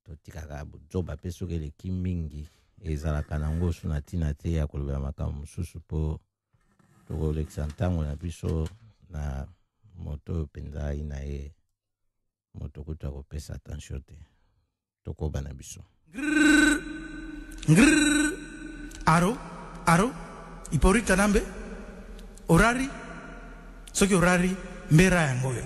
Totikaka bozoba mpe soki eleki mingi ezalaka nango so na ntina te ya kolobela makambo mosusu, mpo tokolekisa ntango na biso na moto oyo mpenza ayi na ye moto kutu akopesa attention te. Tokoba na biso. Ngrrr. Aro, aro, Hippolyte Kanambe, orari, soki orari, mbera yango oyo.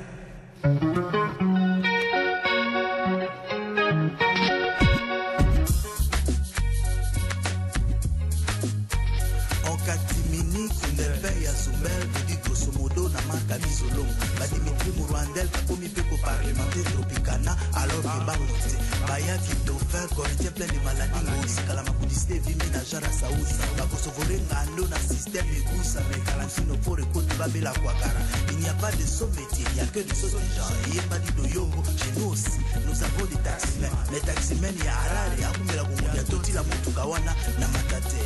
En catimini kundelpe ya zumbel bedi grosso modo na marka mizolongo badimitri murwandel bakomi mpe koparlementer tropicana alors ke bango te bayaki dauphin corinthien plein de maladie ngosikala makudisite evimbi na jara saudi bakosovole ngando na système egusa me kalansino pour ekoti babela kwakara. Il n'y a pas de sot métier, il y a que de sots gens. Eyembani doyombo. Chez nous aussi nous avons des taximen, mais taximen ya Harare akumela kongolia totila motuka wana na mata te.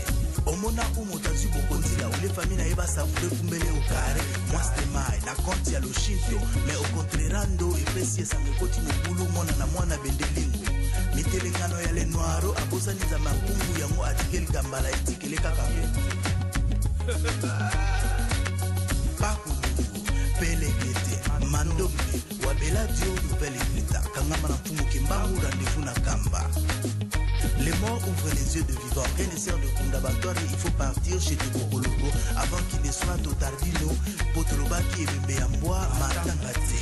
Omona u moto azwi bokonzila ole famille na ye basavure kumbele okare mwastemai na compte ya loshinto mais au contrairando epesi esango ekoti mobulu mwana na mwana bendelingo. Mitelengano ya Lenoiro abosani Nzambe ya mpungu yango atikeli gambala etikele kaka Pakulungu Pelekete Mandombe Wabela Dio Nouvelle Ekleta kangama na mfumu Kimbangu rendez-vous na Kamba. Les morts ouvrent les yeux de vivants. Rien ne sert de Kundabatoire, il faut partir chez Tekokoloko avant qu'il ne soit trop tardino. Potolobaki ebembe ya mbwa matanga te.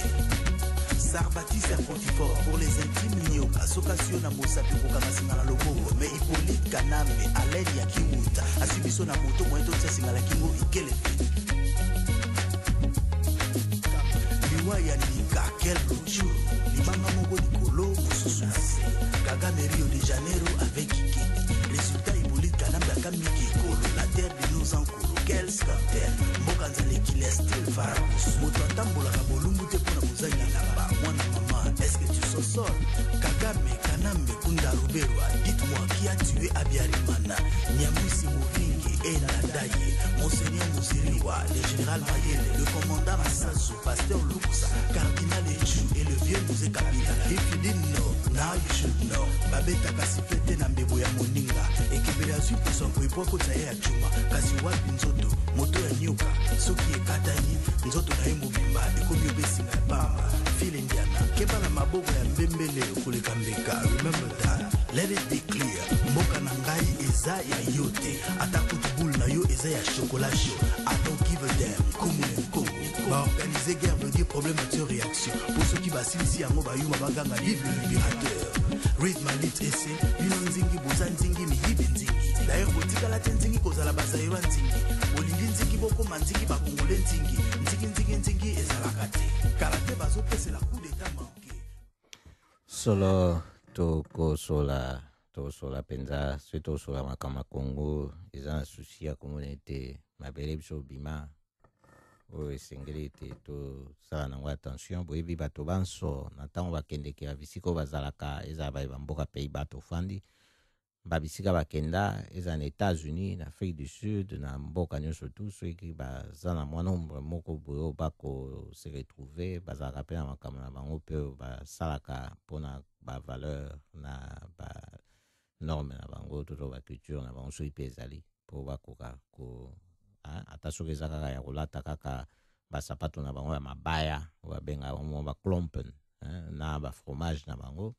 Sarbati Serpontifort pour les intimes nyoka soki yo na mosapi okokanga singa na loboko mais Hippolyte Kanambe Alain ya Kiwuta azwi biso na moto moyen totia singa na kingo ikele te. Liwa ya Nika quel rupture libanga moko likolo mosusu na se Kagame Rio de Janeiro avec Kikedi résultat Hippolyte Kanambe akamiki ekolo la terre de nos ankolo quel scandale mboka nzala ekili ya style Farakus moto atambolaka bolumbu te mpona kozangi elamba mwana mama est-ce que tu sosol Kagame Kanambe Kunda Ruberwa dites-moi qui a tué Abiyarimana Nyamwisi Movingi et Nadaye Monseigneur Muziriwa le général Mayele le commandant Masasu pasteur Lukusa cardinal Echu et le vieux Mzee Kabila if you didn't know now you should know babetaka sifflet te na mbebo ya moninga ekebele azwi poso ya po akotisa ye ya cuma kasi wapi nzoto moto ya nioka soki ekatani nzoto na ye mobimba ekomi obesinga ya pamba file ndiana keba na maboko ya mbembele koleka mbeka remember that let it be clear mboka na ngai eza ya yo te ata kutu boule na yo eza ya chocolat chaud I don't give a damn kumu kongo baorganize guerre veut dire problème action réaction po soki basilisi yango bayuma baganga vive le libérateur read my lips ese bino nzingi boza nzingi miyibi nzingi d'ailleurs botikala te nzingi kozala bazairwa nzingi bolingi nzingi bokoma nzingi bakongole nzingi nzingi nzingi nzingi ezalaka te kala te bazopesela coup d'état manqué Solo tokosola tokosola mpenza soki tokosola makambo ya Congo eza na susi ya komona ete mabele biso obima oyo esengeli ete tosala nango attention. Boyebi bato banso na ntango bakendeke ya bisika oyo bazalaka ezala baye bamboka pays bato ofandi babisika bakenda eza na États-Unis, na Afrique du Sud, na mboka nyonso tu soki baza na mwa nombre moko boye oyo bako se retrouver bazalaka mpe na makambo na bango mpe oyo basalaka mpona bavaleur na banorme na bango to to baculture na bango soki mpe ezali mpo bakoka ko ata soki eza kaka ya kolata kaka basapato na bango ya mabaya oyo babengaka bango baklompen na bafromage na bango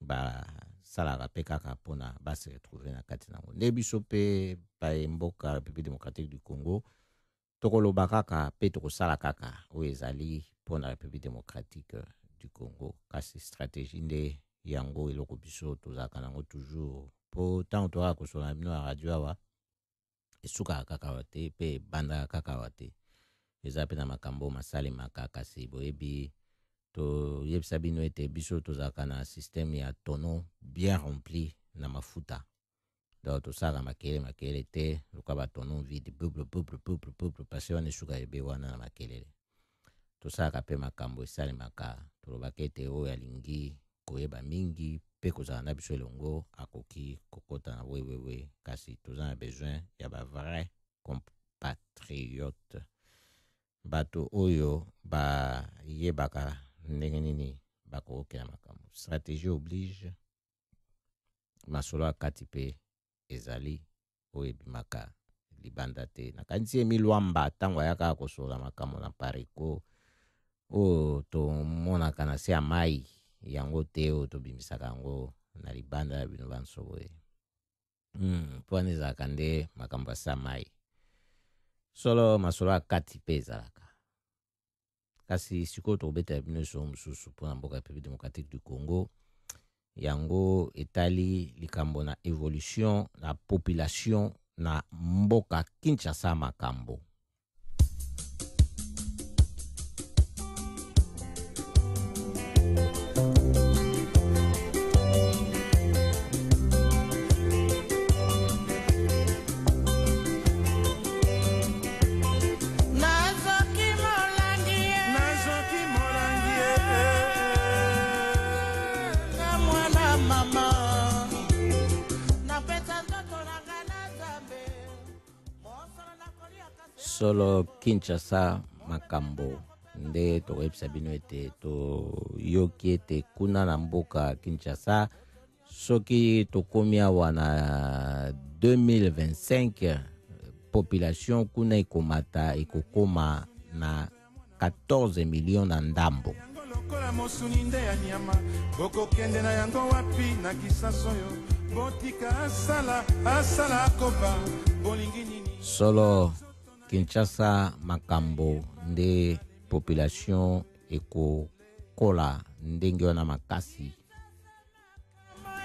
basalaka mpe kaka mpona base retrouver na kati na yango. Nde biso mpe baye mboka République démocratique du Congo tokoloba kaka mpe tokosala kaka oyo ezali mpona République démocratique du Congo, kasi stratégie nde yango eloko biso tozalaka nango toujours mpo ntango toyaka kosola na bino ya radio awa esukaka kaka awa te mpe ebandaka kaka awa te, eza mpe na makambo masalemaka. Kasi boyebi toyebisa bino ete biso tozalaka na système ya tonneau bien rempli na mafuta, donc tosalaka makelele makelele te lokola batonneau vide buble buble buble buble parce wana esuka ebe wana na makelele. Tosalaka mpe makambo esalemaka, tolobaka ete oyo alingi koyeba mingi mpe kozala na biso elongo akoki kokota na www, kasi toza na besoin ya bavrai compatriote, bato oyo bayebaka ndenge nini bakokokela makambo. Stratégie oblige, masolo ya kati mpe ezali oyo ebimaka libanda te. Nakanisi Emi Lwamba ntango ayaka kosola makambo na Pareko oyo tomonaka na se ya mai yango te oyo tobimisaka yango na libanda ya bino banso boye mpo wana ezalaka nde makambo ya se ya mai. Solo masolo ya kati mpe ezalaka, kasi sikoyo tokobetela bino lisolo mosusu mpona mboka République démocratique du Congo. Yango etali likambo na évolution na population na mboka Kinshasa makambo. Nazoki molangi ye. Nazoki molangi ye. Na mwana mama napesa nzoto na nga na Nzambe mosolo nakoliaka. Solo Kinshasa makambo nde tokoyebisa bino ete toyoki ete kuna na mboka Kinshasa Soki tokomi awa na 2025, population kuna ekomata, ekokoma na 14 millions na ndambo. Lokola mosuni nde ya nyama, bokokende na yango wapi na kisasa oyo? Botika asala asala akoba, bolingi nini? Solo Kinshasa makambo nde population ekokola ndenge wana makasi.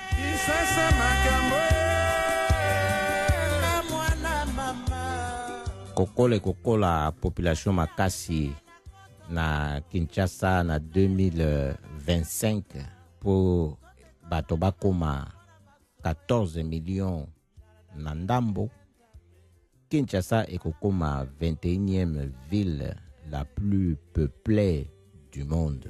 Kisasa makambo. Mwana mama. Kokola ekokola population makasi na Kinshasa na 2025 mpo bato bakoma 14 millions na ndambo. Kinshasa ekokoma 21e ville la plus peuplée du monde.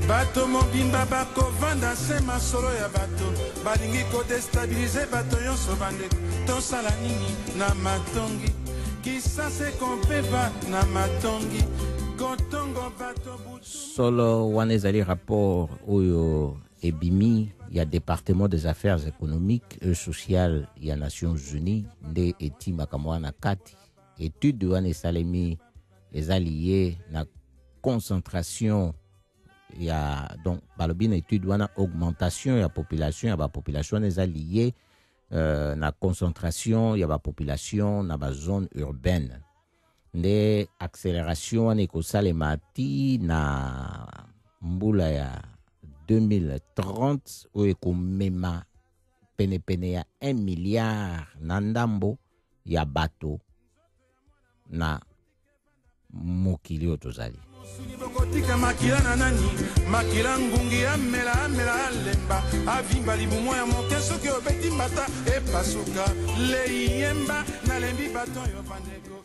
Bato mobimba bakovanda se masolo ya bato balingi kodestabilize bato nyonso. Bandeko, tosala nini na matongi? Kisasa ekompeva na matongi kotongo bato butu. Solo wana ezali rapport oyo ebimi ya Département des affaires économiques et sociales ya Nations Unies nde eti makambo wana kati. Étude wana esalemi eza lié na concentration ya, donc balobi na étude wana, augmentation ya population, ya bapopulation wana eza lié na concentration ya bapopulation na bazone urbaine. Nde accélération wana ekosalema ti na mbula ya 2030, oyo ekomema penepene ya 1 milliard na ndambo ya bato na mokili oyo tozali. Mosuni bokotika makila na nani? Makila ngungi amela amela alemba avimba libumu ya moke, soki obeti mbata epasuka leyemba. Nalembi bato oyo, bandeko.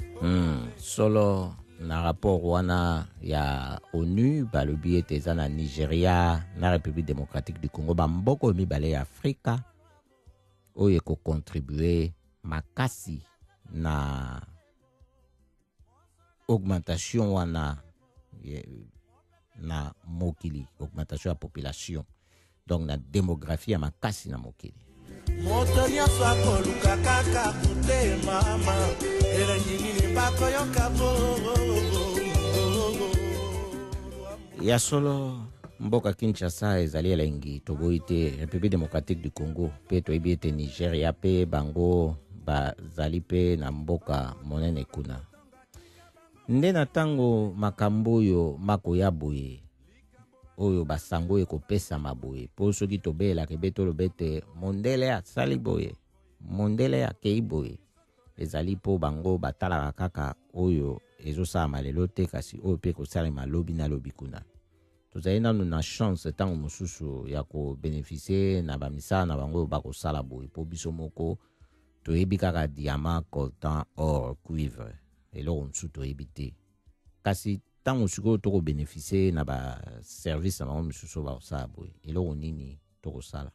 Solo na rapport wana ya ONU, balobi ete eza na Nigeria na République démocratique du Congo, bamboka oyo mibale ya Afrika oyo ekocontribue makasi na augmentation wana na mokili, augmentation ya population, donc na démographie ya makasi na mokili. Moto nyonso akoluka kaka kotemama, elengi nini bakoyoka bo? Ya solo, mboka Kinshasa ezali elengi, toboyi te. République démocratique du Congo mpe toyebi ete Nigeria mpe bango bazali mpe na mboka monene kuna. Nde na ntango makambo oyo makoya boye, oyo basango ekopesama boye, mpo soki tobeyelaka ebe toloba ete mondele asali boye, mondele akei boye, ezali mpo bango batalaka kaka oyo ezosalama lelo te, kasi oyo mpe ekosalema lobi na lobi kuna. Tozali nanu na chance ntango mosusu ya kobénéficie na bamisala na bango oyo bakosala boye, mpo biso moko toyebi kaka diamant, coltan, or, cuivre, eloko mosusu toyebi te. Kasi ntango sikoyo tokobénéficie na baservice na bango mosusu oyo bakosala boye, eloko nini tokosala?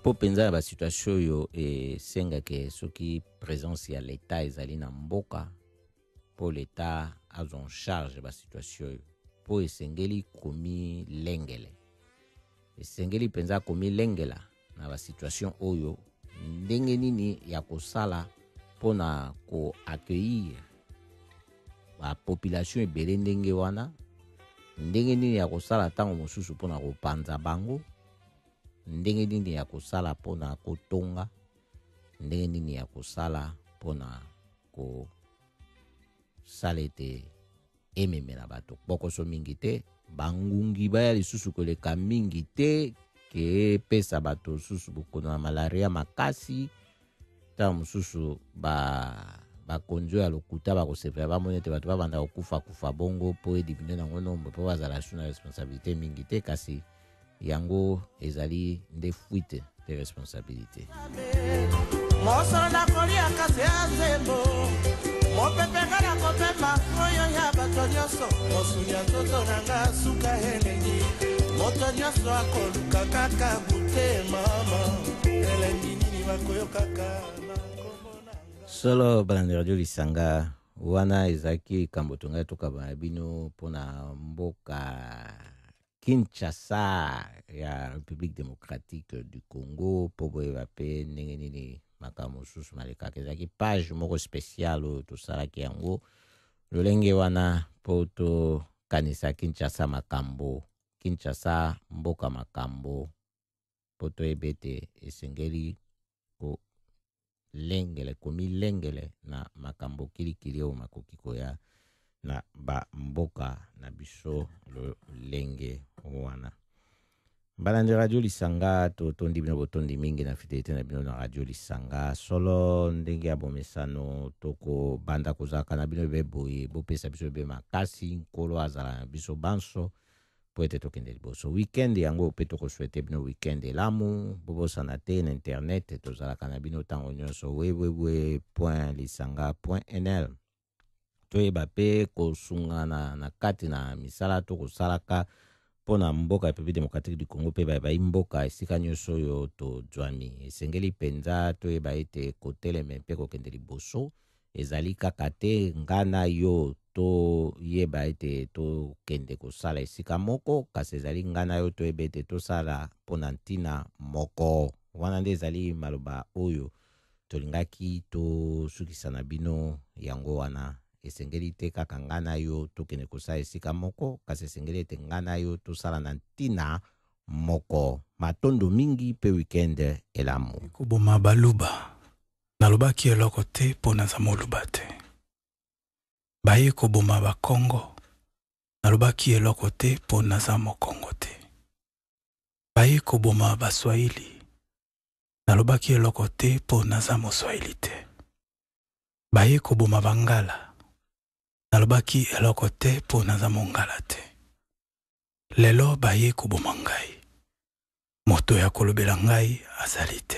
Mpo mpenza ya basituation oyo esengaka soki présence ya l'État ezali na mboka, mpo l'État azwa en charge basituation oyo, mpo esengeli komilengele, esengeli mpenza komilengela na basituation oyo, ndenge nini ya kosala mpona koaccueillir bapopulation ebele ndenge wana, ndenge nini ya kosala ntango mosusu mpona kopanza bango, ndenge nini ya kosala mpona kotonga, ndenge nini ya kosala mpona kosala ete ememela bato kpokoso mingi te, bangungi baya lisusu koleka mingi te, ke epesa bato susu bokono ya malaria makasi. Ntango mosusu bakonzi oyo ya lokuta bakosepela, bamoni ete bato babanda kokufa-kufa bongo mpo ediminuer nango nombre, mpo bazala su na responsabilité mingi te. Kasi yango ezali nde fuite de responsabilité. Mosolo nakolia kasi ya nzembo, mopepe nga na kopema oyo ya bato nyonso, mosuni ya nzoto na nga suka elengi, moto nyonso akoluka kaka bute mama, elengi nini bakoyokaka na nkombo na Solo, balandi radio Lisanga. Wana ezalaki likambo tongaki tokaba na bino mpona mboka Kinshasa ya République démocratique du Congo, mpo boyeba mpe ndenge nini makambo mosusu malekaka. Ezalaki page moko spéciale oyo tosalaki yango lolenge wana mpo tokanisa Kinshasa makambo, Kinshasa mboka makambo, mpo toyeba ete esengeli kolengele, komilengele na makambo kilikili oyo makoki koya na bamboka na biso lolenge wana. Balandi Radio Lisanga, totondi bino botondi mingi na fidelité na bino na Radio Lisanga. Solo ndenge ya bomesano, tokobanda kozalaka na bino ebe boye. Bopesa biso ebe makasi, Nkolo azala na biso banso mpo ete tokende liboso. Weekend yango mpe tokosouhaiter bino weekend elamu. Bobosana te, na internet tozalaka na bino ntango nyonso, www.lisanga.nl. Toyeba mpe kosungana na kati na misala tokosalaka mpo na mboka République démocratique du Congo mpe bayebai mboka esika nyonso oyo tozwami. Esengeli mpenza toyeba ete koteleme mpe kokende liboso ezali kaka te nga na yo toyeba ete tokende kosala esika moko, kasi ezali nga na yo toyeba ete tosala mpo na ntina moko. Wana nde ezali maloba oyo tolingaki tosukisa na bino yango wana. Esengeli te kaka nga na yo tokende kosala esika moko, kasi esengeli ete nga na yo tosala na ntina moko. Matondo mingi mpe weekend elamu. Koboma Baluba, nalobaki eloko te mpo naza Moluba te. Baye koboma Bakongo, nalobaki eloko te mpo naza Mokongo te. Baye koboma Baswahili, nalobaki eloko te mpo naza Moswahili te. Baye koboma Bangala, nalobaki eloko te mpo naza Mongala te. Lelo baye koboma ngai, moto ya kolobela ngai azali te.